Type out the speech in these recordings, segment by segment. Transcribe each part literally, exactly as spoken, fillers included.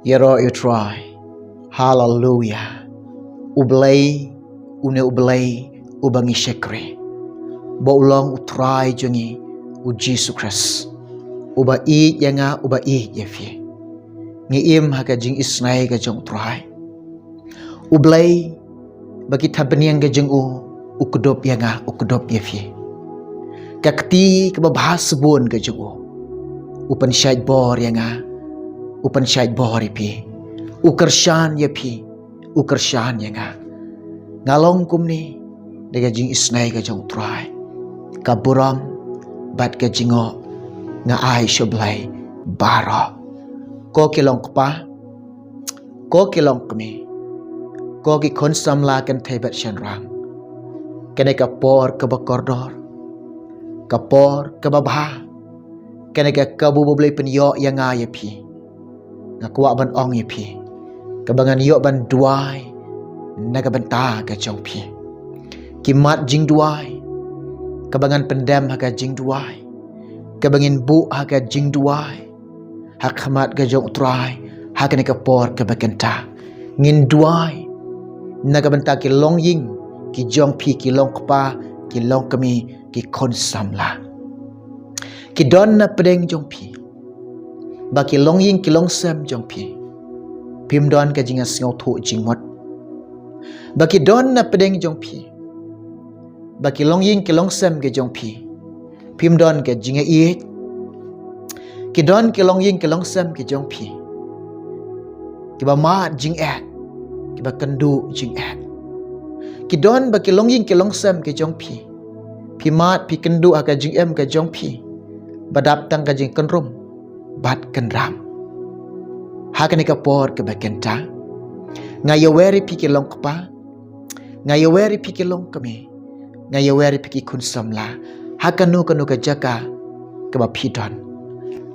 Ïaroh ïa u Trai. Haleluya. U Blei, une u Blei uba ngi shakri, ba u long u Trai jong ngi, u Jisu Khrist, uba ïeit ïa nga, uba ïeit ïa phi. Ngi im ha ka jingisynei ka jong u Trai. U Blei, ba ki thapniang ka jong u, u kdup ïa nga, u kdup ïa phi. Ka kti kaba bha sbun ka jong u, u pynshait bor ïa nga, u pynshait bor ïa phi. U kyrshan ïa phi, u kyrshan ïa nga. Nga long kumne da ka jingisynei ka jong u Trai. Ka burom bad ka jingngoh nga ai sha u Blei baroh. Ko ki long kpa, ko ki long kmie, ko ki khun samla kynthei bad shynrang, kane ka por kaba kordor, ka por kaba bha, kane ka kabu ba u Blei pynïoh ïa nga ïa phi, nga kwah ban ong ïa phi, kaba ngan ïoh ban duwai na ka bynta ka jong phi. Ki mat jingduwai kaba ngan pyndem ha ka jingduwai, kaba ngin buh ha ka jingduwai ha khmat ka jong u Trai ha kane ka por kaba kynta. Ngin duwai na ka bynta ki longïing ki jong phi, ki long kpa, ki long kmie, ki khun samla. Ki don na pdeng jong phi, ba ki longïing ki longsem jong phi, phim don ka jingïasngewthuh jingmut. Ba ki don na pdeng jong phi, ba ki longïing ki longsem ka jong phi, phim don ka jingïaieit. Ki don ki longïing ki longsem ka jong phi, kiba mad jingeh, kiba kynduh jingeh. Ki don ba ki longïing ki longsem ka jong phi, phi mad phi kynduh ha ka jingim ka jong phi, ba dap tang ka jingkynrum bad kynram. Ha kane ka por kaba kynta, nga ïawer ïa phi ki long kpa, nga ïawer ïa phi ki long kmie, nga ïawer ïa phi ki khun samla, ha kano kano ka jaka kaba phi don.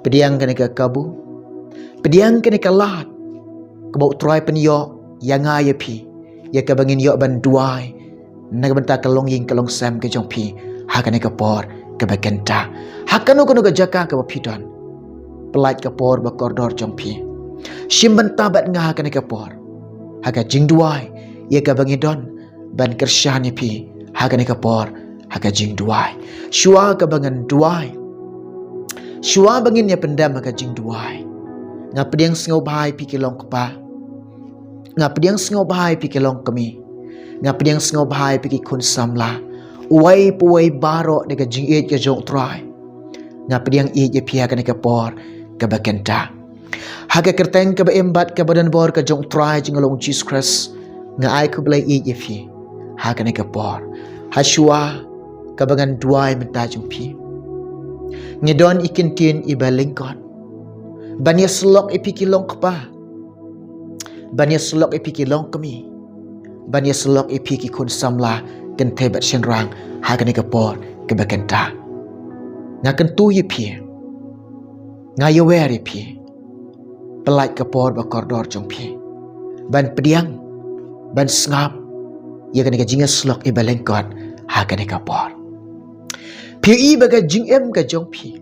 Pdiang kane ka kabu, pdiang kane ka lad kaba u Trai pynïoh ïa nga ïa phi, ïa kaba ngin ïoh ban duwai na ka bynta ka longïing ka longsem ka jong phi ha kane ka por kaba kynta. Ha kano kano ka jaka kaba phi don, pyllait ka por ba kordor jong phi. Shim bynta bad nga ha kane ka por ha ka jingduwai, ïa kaba ngi don ban kyrshan ïa phi ha kane ka por ha ka jingduwai. Shuwa kaba ngan duwai, shuwa ba ngin ïa pyndem ha ka jingduwai, nga pdiang sngewbha ïa phi ki long kpa, nga pdiang sngewbha ïa phi ki long kmie, nga pdiang sngewbha ïa phi ki khun samla, uwei pa uwei baroh da ka jingïeit ka jong u Trai. Nga pdiang ïeit ïa phi ha kane ka por kaba kynta. Ha ka kyrteng kaba im bad kaba don bor ka jong u Trai jong nga long u Jisu Khrist, nga ai khublei ïeit ïa phi ha kane ka por. Ha shuwa kaba ngan duwai mynta jong phi, ngi don i kyntien iba lyngkot ban ïasyllok ïa phi ki long kpa, ban ïasyllok ïa phi ki long kmie, ban ïasyllok ïa phi ki khun samla kynthei bad shynrang ha kane ka por kaba kynta. Nga kyntu ïa phi, nga ïawer ïa phi, pyllait ka por ba kordor jong phi ban pdiang, ban sngap ïa kane ka jingïasyllok iba lyngkot ha kane ka por. Phi ïohi ba ka jingim ka jong phi,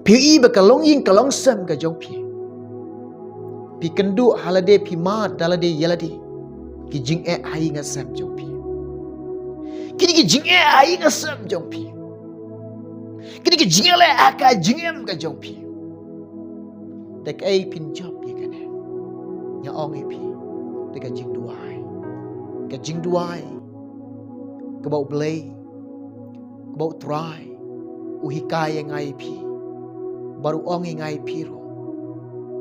phi ïohi ba ka longïing ka longsem ka jong phi, phi kynduh ha lade, phi mad da lade ïa lade. Ki jingeh ha ïing ha sem jong phi, kine ki jingeh ha ïing ha sem jong phi, kine ki jingeh leh ha ka jingim ka jong phi. Da kaei phin jop ïa kane? Nga ong ïa phi, da ka jingduwai. Ka jingduwai kaba u Blei, kaba u Trai u hikai ïa nga ïa phi, bad u ong ïa nga ïa phi ruh,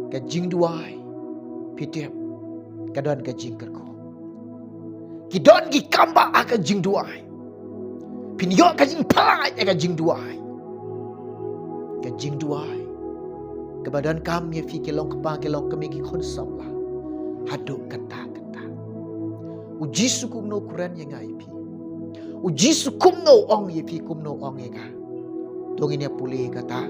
ka jingduwai, phi tip, ka don ka jingkyrkhu. Ki don ki kambah ha ka jingduwai. Phin ïoh ka jingpyllait ha ka jingduwai. Ka jingduwai kaba donkam ïa phi ki long kpa, ki long kmie, ki khun samla, haduh katta katta. U Jisu kumno u kren ïa nga ïa phi? U Jisu kumno u ong ïa phi, kumno u ong ïa nga? To ngin ïa pule kata.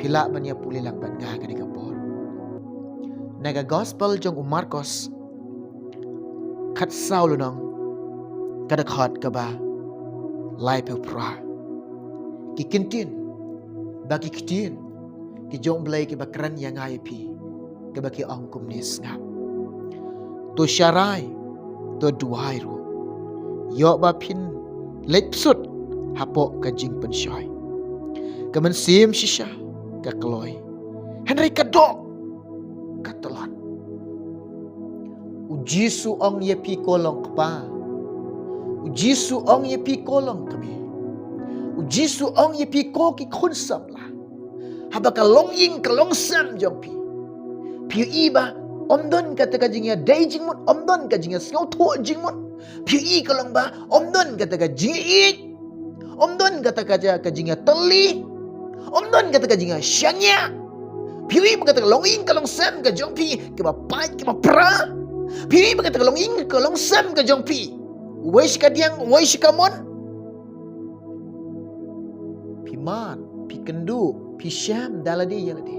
Phi lah ban ïa pule lang bad nga kane ka por na ka gospel jong u Markos, khatsaw lynnong, ka dkhot kaba laiphew phra. Ki kyntien, ba ki ktien ki jong u Blei kiba kren ïa nga ïa phi, kaba ki ong kumne, sngap. To sharai, to duwai ruh. Ïoh ba phin leit psut hapoh ka jingpynshoi. Ka mynsiem shisha ka kloi, hynrei ka doh ka tlot. U Jisu ong ïa phi, ko long kpa. U Jisu ong ïa phi, ko long kmie. U Jisu ong ïa phi, ko ki khun samla. Haba ka longïing ka longsem jong phi, phi ïohi ba ym don kata ka jingïadei jingmut, ym don ka jingïasngewthuh jingmut. Phi ïohi ka long ba ym don kata ka jingïeit, ym don kata ka, ka jingïatylli, ym don kata ka jingïashaniah. Phi ïohi ba kata ka longïing ka longsem ka jong phi kaba pait kaba pra. Phi ïohi ba kata ka longïing ka longsem ka jong phi, uwei sha ka diang, uwei sha ka mon. Phi mad, phi kynduh, phi shem da lade ïa lade.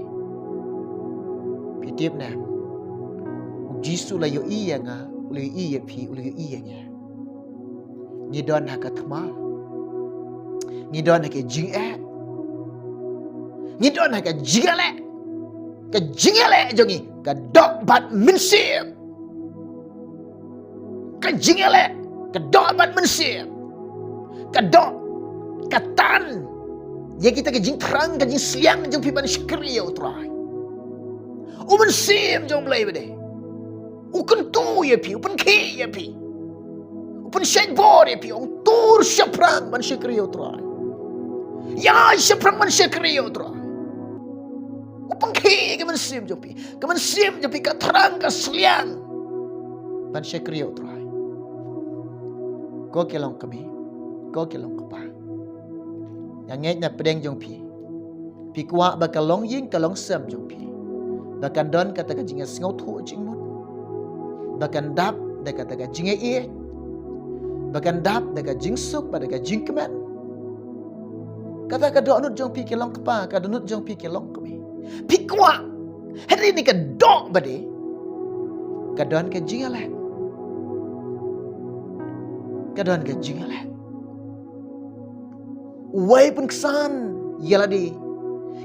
Phi tip ne, u Jisu u la ïohi ïa nga, u la ïohi ïa phi, u la ïohi ïa ngi. Ngi don ha ka thma, ngi don ha ka jingeh, ngi don ha ka jingïaleh. Ka jingïaleh jong ngi ka doh bad mynsiem. Ka jingïaleh ka doh bad mynsiem. Ka doh, ka tan ïa kita ka jingthrang, ka jingsliang jong phi ban shakri ïa U Trai. U Mynsiem jong U Blei ba dei u kyntu ïa phi, u pynkhih ïa phi, u pynshait bor ïa phi, ong, tur shaphrang ban shakri ïa U Trai. Ïa shaphrang ban shakri ïa U Trai. U pynkhih ïa ka mynsiem jong phi. Ka mynsiem jong phi ka thrang, ka sliang ban shakri ïa U Trai. Ko ki long kmie, ko ki long kpa, nga ngeit na pdeng jong phi, phi kwah ba ka longïing ka longsem jong phi ba kan don kata ka jingïasngewthuh jingmut, ba kan dap da kata ka jingïaieit, ba kan dap da ka jingsuk bad da ka jingkmen. Kata ka dohnud jong phi, ki long kpa, ka dohnud jong phi, ki long kmie. Phi kwah, hynrei kane ka doh ba dei ka don ka jingïaleh. Ka don ka jingïaleh. Uwei pynksan ïa lade.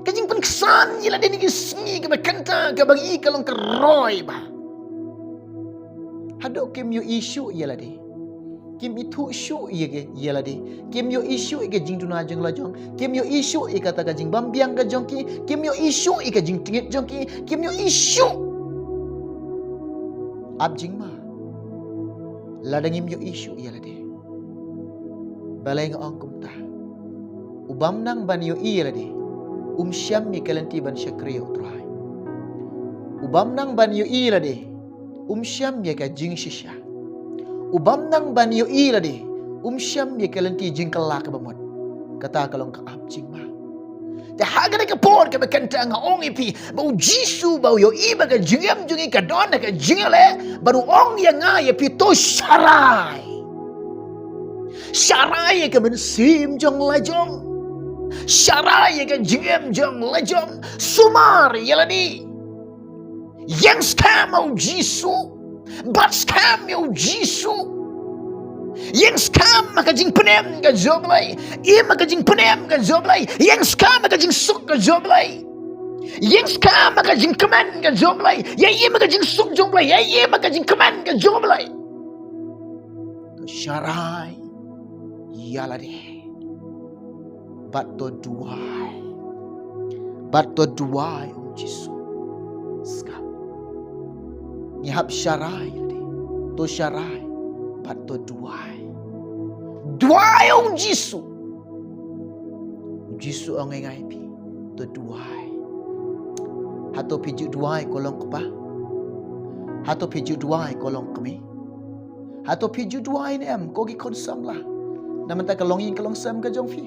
Ka jingpynksan ïa lade na ki sngi kaba kynta kaba ngi ïohi ka long ka roi bha. Haduh kim ïohi shuh ïa lade, kim ithuh shuh ïa ka, ïa lade. Kim ïohi shuh ïa ka jingduna jong la jong. Kim ïohi shuh ïa kata ka jingbym biang ka jong ki. Kim ïohi shuh ïa ka jingtngit jong ki. Kim ïohi shuh. Ap jingma lada ngim ïohi shuh ïa lade. Balei nga ong kumta? U bym nang ban ïohi ïa lade, um shym ïa ka lynti ban shakri ïa U Trai. U bym nang ban ïohi ïa lade, um shym ïa ka jingshisha. U bym nang ban ïohi ïa lade, um shym ïa ka lynti jingkylla kaba mut. Kata ka long ka ap jingma. Te ha kane ka por kaba kynta nga ong ïa phi ba U Jisu ba u ïohi ba ka jingim jong ngi ka don ha ka jingïaleh, bad u ong ïa nga ïa phi, to sharai. Sharai ïa ka mynsiem jong la jong. Sharai ïa ka jingim jong la jong. Sumar ïa lade. Ïeng skhem ha U Jisu. Bat skhem ïa U Jisu. Ïeng skhem ha ka jingpynim ka jong U Blei. Im ha ka jingpynim ka jong U Blei. Ïeng skhem ha ka jingsuk ka jong U Blei. Ïeng skhem ha ka jingkmen ka jong U Blei. Ïa im ha ka jingsuk jong U Blei. Ïa im ha ka jingkmen ka jong U Blei. To sharai ïa lade. Bad to duwai. Bad to duwai, ong Jisu. Skhem. Ngi hap sharai ïa lade. To sharai. Bad to duwai. Duwai, ong Jisu. Jisu ong ïa nga ïa phi, to duwai. Hato phi ju duwai, ko long kpa? Hato phi ju duwai, ko long kmie? Hato phi ju duwai ne em, ko ki khun samla, na mynta ka longïing ka longsem ka jong phi?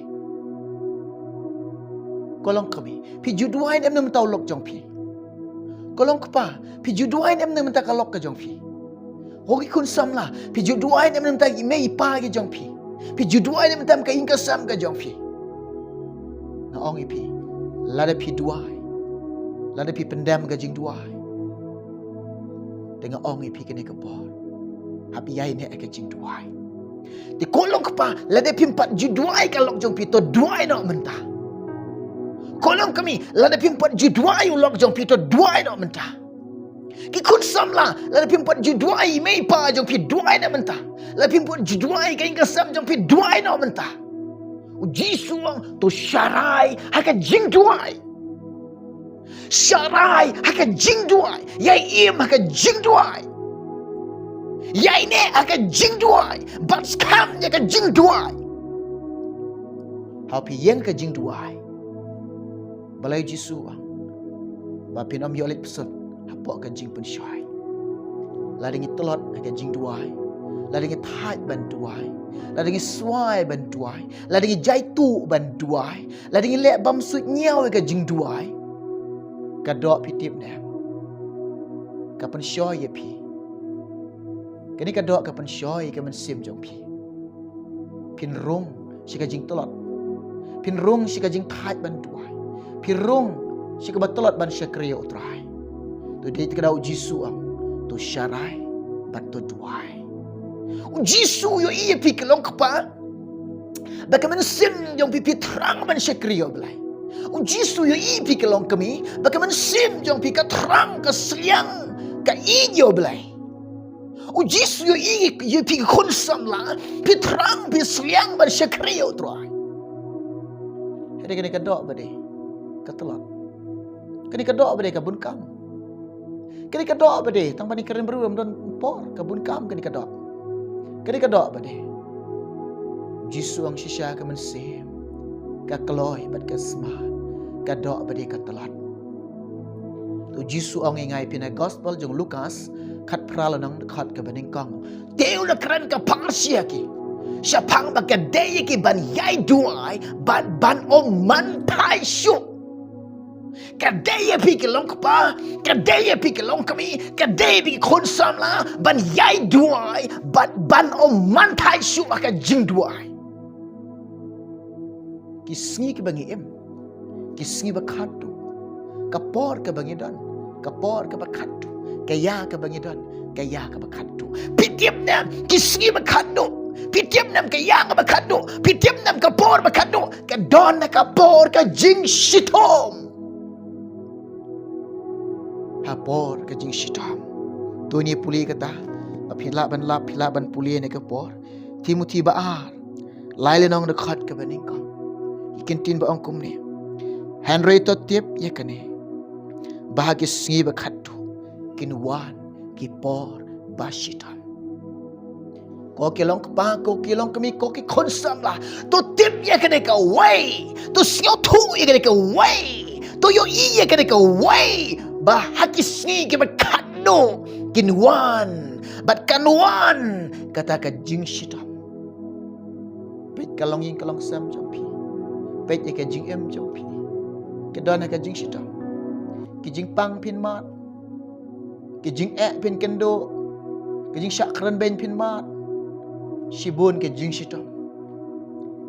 Ko long kmie, phi ju duwai ne em na mynta u lok jong phi? Ko long kpa, phi ju duwai ne em na mynta ka lok ka jong phi? Ko ki khun samla, phi ju duwai ne em na mynta i mei i pa ki jong phi? Phi ju duwai ne em na mynta ka ïing ka sem ka jong phi? Nga ong ïa phi, lada phi duwai, lada phi pyndem ka jingduwai, te nga ong ïa phi kane ka por, hap ïai neh ka jingduwai. Te ko long kpa, lada phim pat ju duwai ka lok jong phi, to duwai noh mynta. Ko long kmie, lada phim pat ju duwai u lok jong phi, to duwai noh mynta. Ki khun samla, lada phim pat ju duwai, mei pa jong phi duwai na mynta. Lada phim pat ju duwai ka ïing ka sem jong phi duwai na mynta. U Jisu u ong to sharai ha ka jingduwai. Sharai ha ka jingduwai. Ïai im ha ka jingduwai. Ïai neh ha ka jingduwai. Bat skhem ïa ka jingduwai. Haba phi ïeng ha ka jingduwai, Balei u Jisu u ong ba phin ym ïoh leit psut hapoh ka jingpynshoi? Lada ngi tlot ha ka jingduwai, lada ngi thait ban duwai, lada ngi swai ban duwai, lada ngi jaituh ban duwai, lada ngi leh bamsuk ñiew ïa ka jingduwai, ka doh, phi tip ne em, ka pynshoi ïa phi. Kane ka doh ka pynshoi ïa ka mynsiem jong phi. Phin rung sha ka jingtlot. Phin rung sha ka jingthait ban duwai. Phin rung sha kaba tlot ban shakri ïa u Trai. To dei te ka daw u Jisu u ong to sharai bad to duwai. U Jisu u ïohi ïa phi ki long kpa ba ka mynsiem jong phi phi thrang ban shakri ïa u Blei. U Jisu u ïohi ïa phi ki long kmie ba ka mynsiem jong phi ka thrang, ka sliang, ka ïeit ïa u Blei. U Jisu u ïohi ïa phi ki khun samla, phi thrang, phi sliang ban shakri ïa u Trai. Hynrei kane ka doh ba dei ka tlot. Kane ka doh ba dei ka bun kam. Kane ka doh ba dei tang ba ngi kren briew ym don por, ka bun kam kane ka doh. Kane ka doh ba dei. Jisu u ong shisha ka mynsiem, ka kloi bad ka smat, ka doh ba dei ka tlot. To Jisu u ong ïa ngi, phi na gospel jong u Lukas khatphra lynnong dkhot kaba nyngkong. Te u la kren ka pharshi ïa ki shaphang ba ka dei ïa ki ban ïai duwai bad ban ym man thait shuh. Ka dei ïa phi ki long kpa, ka dei ïa phi ki long kmie, ka dei ïa phi ki khun samla ban ïai duwai bad ban ym man thait shuh ha ka jingduwai. Ki sngi kiba ngi im, ki sngi ba khatduh, ka por kaba ngi don, ka por kaba khatduh, ka ïa kaba ngi don, ka ïa kaba khatduh. Phi tip ne em, ki sngi ba khatduh, phi tip ne em, ka ïa kaba khatduh, phi tip ne em, ka por ba khatduh, ka don ha ka por ka jingshitom. Ha por ka jingshitom. To ngin pule kata, ba phi lah ban lap, phi lah ban pule ne ka por. Timothi ba ar, lai lynnong dkhot kaba nyngkong. Ki kyntien ba ong kumne. Hynrei to tip ïa kane, ba ha ki sngi ba khatduh kin wan ki por ba shitom. Ko ki long kpa, ko ki long kmie, ko ki khun samla, to tip ïa kane kawei, to sngewthuh ïa kane kawei, to ïohi ïa kane kawei, ba ha ki sngi kiba khatduh kin wan, bad kan wan kata ka jingshitom. Peit ka longïing ka longsem jong phi. Peit ïa ka jingim jong phi. Ka don ha ka jingshitom. Ki jingpang phin mad, ki jingeh phin kynduh, ki jingshah kren beiñ phin mad. Shibun ki jingshitom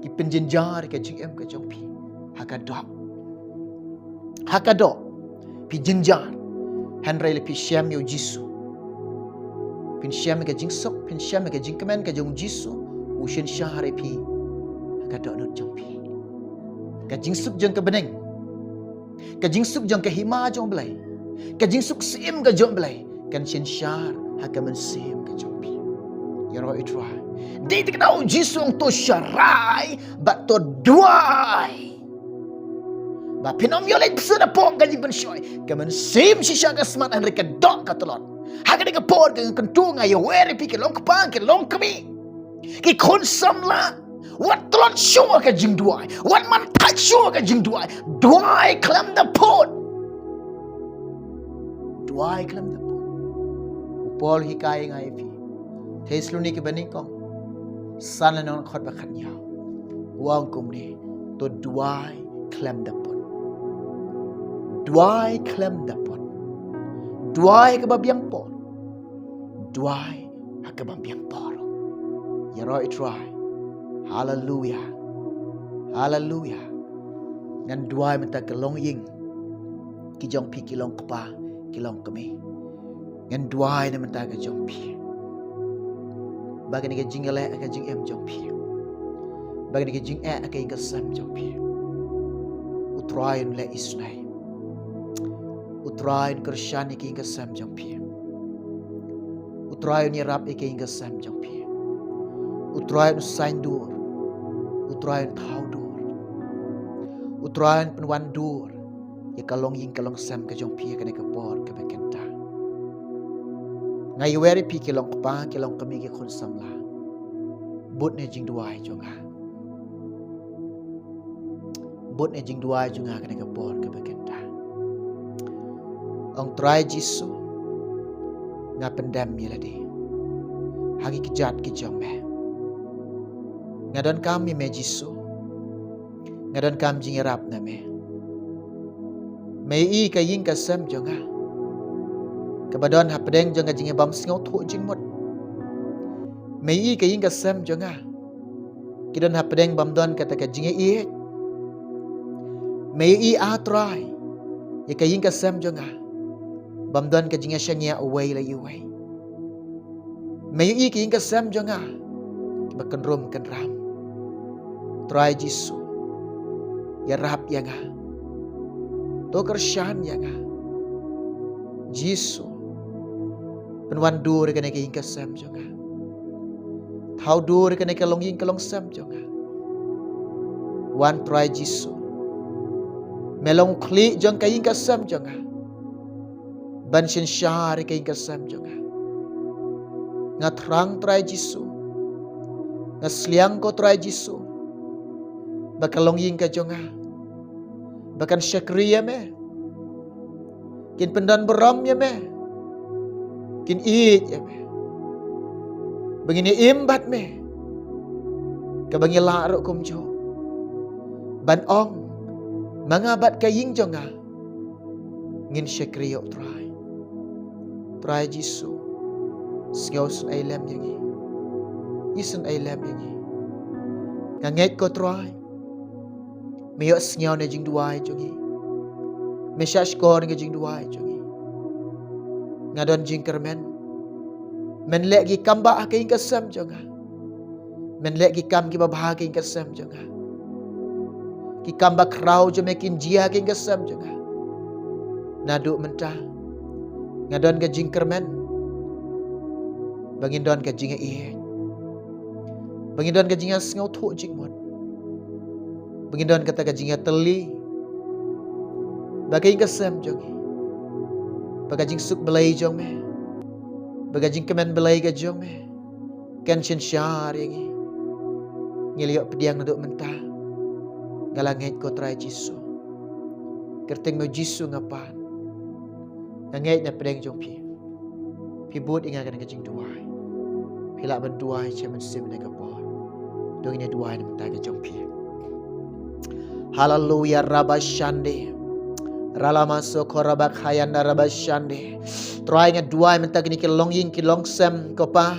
ki pynjynjar ka jingim ka jong phi. Ha ka doh, ha ka doh phi jynjar. Hynrei lada phi shem ïa u Jisu, phin shem ïa ka jingsuk, phin shem ïa ka jingkmen ka jong u Jisu, u synshar ïa phi ha ka dohnud jong phi. Ka jingsuk jong ka bneng, ka jingsuk jong ka hima jong u Blei, ka jingsuk syiem ka jong u Blei kan synshar ha ka mynsiem ka jong phi. Ïaroh ïa u Trai. Dei te ka daw u Jisu u ong to sharai bad to duwai. Ba phin ym ïoh leit pyrshah hapoh ka jingpynshoi. Ka mynsiem shisha ka smat hynrei ka doh ka tlot. Ha kane ka por ka kyntu nga ïawer ïa phi ki long kpa, ki long kmie, ki khun samla. Wat tlot shuh ka jingduwai. Wat man thait shuh ka jingduwai. Duwai khlem da phut. Duwai khlem da phut. U Paul hikai nga ïa phi. Thessalonika ba nyngkong, san lynnong dkhot ba khatnïaw. U ong kumne, to duwai khlem da phut. Duwai khlem da phut. Duwai kaba biang por. Duwai ha kaba biang por. Ïaroh ïa u Trai. Haleluia. Haleluia. Ngan duwai mynta ka longïing ki jong phi ki long kpa, ki long kmie. Ngan duwai na mynta ka jong phi. Ba kane ka jingïaleh ha ka jingim jong phi, ba kane ka jingeh ha ka ïing ka sem jong phi, u Trai un leh isynei. U Trai un kyrshan ïa ka ïing ka sem jong phi. Trai un ïarap ïa ka ïing ka sem jong phi. U Trai un saiñdur. U Trai un thaw dur. U Trai un pynwan dur ïa ka longïing ka longsem ka jong phi ha kane ka por kaba kynta. Nga ïawer ïa phi ki long kpa, ki long kmie, ki khun samla. Bud na jingduwai jong nga. Bud na jingduwai jong nga ha kane ka por kaba kynta. Ong Trai Jisu, nga pyndem ïa lade ha ki kjat ki jong me. Nga donkam ïa me Jisu. Nga donkam jingïarap na me. Me ïohi ka ïing ka sem jong nga kaba don hapdeng jong ka jingïabam sngewthuh jingmut. Me ïohi ka ïing ka sem jong nga ki don hapdeng bym don kata ka jingïaieit. Me ïohi, ah Trai, ïa ka ïing ka sem jong nga bym don ka jingïashaniah uwei la uwei. Me ïohi ka ïing ka sem jong nga kiba kynrum kynram. Trai Jisu, ïarap ïa nga. To kyrshan ïa nga. Jisu, pynwan dur ïa kane ka ïing ka sem jong nga. Thaw dur ïa kane ka longïing ka longsem jong nga. Wan Trai Jisu, me long u khlieh jong ka ïing ka sem jong nga. Ban synshar ïa ka ïing ka sem jong nga. Nga thrang Trai Jisu. Nga sliang ko Trai Jisu ba ka longïing ka jong nga ba kan shakri ïa me, kin pyndon burom ïa me, kin ïeit ïa me, ba ngin ïa im bad me, kaba ngi lah ruh kumjuh ban ong, ma nga bad ka ïing jong nga ngin shakri ïa u Trai. Trai Jisu, sngewsynei lem ïa ngi. Isynei lem ïa ngi. Nga ngeit ko Trai, me ïohsngew na jingduwai jong ngi. Me shahshkor na ka jingduwai jong ngi. Nga don jingkyrmen. Men leh ki kam bah ha ka ïing ka sem jong nga. Men leh ki kam kiba bha ha ka ïing ka sem jong nga. Ki kam bakhraw jong me kin jia ha ka ïing ka sem jong nga. Naduh mynta nga don ka jingkyrmen ba ngin don ka jingïaieit, ba ngin don ka jingïasngewthuh jingmut, ba ngin don kata ka jingïatylli ba ka ïing ka sem jong ngi, ba ka jingsuk Blei jong me, ba ka jingkmen Blei ka jong me kan synshar ïa ngi. Ngi la ïoh pdiang naduh mynta. Nga la ngeit ko Trai Jisu. Kyrteng me Jisu nga pan. Nga ngeit na pdeng jong phi. Phi bud ïa nga kane ka jingduwai. Phi lah ban duwai sha mynsiem na ka por. To ngin ïa duwai na mynta ka jong phi. Haleluya, rabashande. Ralama soko rabak hayanda rabashande. Trai nga duwai mynta kine ki longïing ki longsem ko Pa.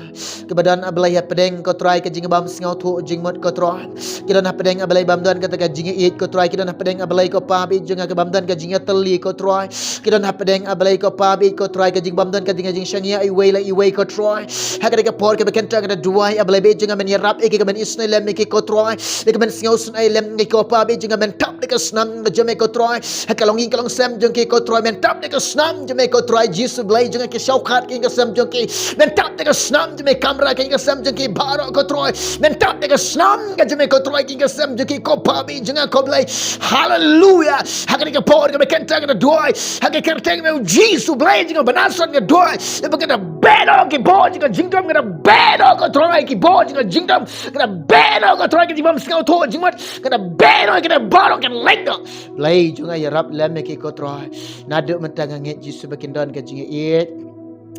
Kiba don a Blei hapdeng ko Trai ka jingbam sngewthuh jingmut ko Trai. Ki don hapdeng a Blei bam don kata ka jingïeit ko Trai. Ki don hapdeng a Blei ko Pa bit jong nga ka bam don ka jingïatylli ko Trai. Ki don hapdeng a Blei ko Pa bit ko Trai ka jingbam don ka jingïashaniah iwei la iwei ko Trai. Ha kane ka por kaba kynta nga da duwai a Blei bit jong nga men ïarap ïa ki ka men isynei lem ïa ki ko Trai. Ïa ka men sngewsynei lem ïa ki ko Pa bit jong nga men tap da ka snam ka jong me ko Trai. Ha ka longïing ka longsem jong ki ko Trai men tap da ka snam jong me ko Trai Jisu Blei jong nga ki shawkhat ki ka sem jong ki. Men tap da ka snam jong me kamra ki ka sem jong ki baroh ko Trai. Men tap da ka snam ka jong me ko Trai ki ka sem jong ki ko Pa bit jong nga ko Blei. Haleluya. Ha kane ka por kaba kynta nga da duwai. Ha ka kyrteng me Jisu Blei jong nga ba Nasaret nga duwai. Ba ka da bedoh ki bor jong ka jingdom ka da bedoh ko Trai ki bor jong ka jingdom. Ka da bedoh ko Trai ka jingbam sngewthuh jingmut. Ka da bedoh ka da baroh ka leit doh. Blei jong nga ïarap lem ïa ki ko Trai. Naduh mynta nga ngeit Jisu ba kin don ka jingïeit.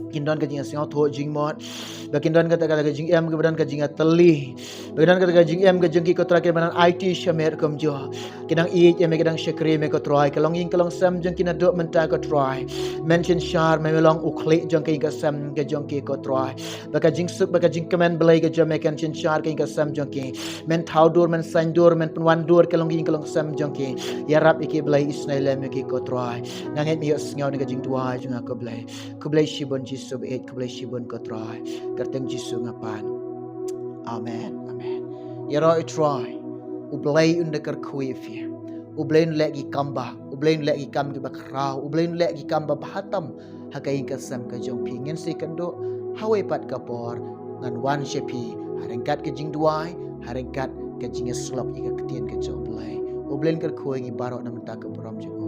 Kin don ka jingïasngewthuh jingmut. Ba kin don kata ka jingim kaba don ka jingïatylli. Ba kin don kata ka jingim ka jong ki ko Trai ki ba nang aiti shamer kumjuh. Ki nang ïeit ïa me ki nang shakri me ko Trai. Ka longïing ka longsem jong ki naduh mynta ko Trai. Men synshar me me long u khlieh jong ki ka sem ka jong ki ko Trai. Ba ka jingsuk ba ka jingkmen Blei ka jong me kan synshar ka ïing ka sem jong ki. Men thaw dur men saiñ dur men pynwan dur ka longïing ka longsem jong ki. Ïarap ïa ki Blei isynei lem ïa ki ko Trai. Nga ngeit me ïohsngew na ka jingduwai jong nga ko Blei. Khublei shibun Jisu baieit khublei shibun ko Trai. Kyrteng Jisu nga pan. Amen. Amen. Ïaroh ïa u Trai. U Blei un da kyrkhu ïa phi. U Blei un leh ki kam bah. U U Blei un leh ki kam kiba khraw, U Blei un leh ki kam ba bha tam ha ka ïing ka sem ka jong phi. Ngin sa ïakynduh ha kawei pat ka por, ngan wan sha phi ha ryngkat ka jingduwai, ha ryngkat ka jingïasyllok ïa ka ktien ka jong U Blei. U Blei un kyrkhu ïa ngi baroh na ka bynta ka burom jong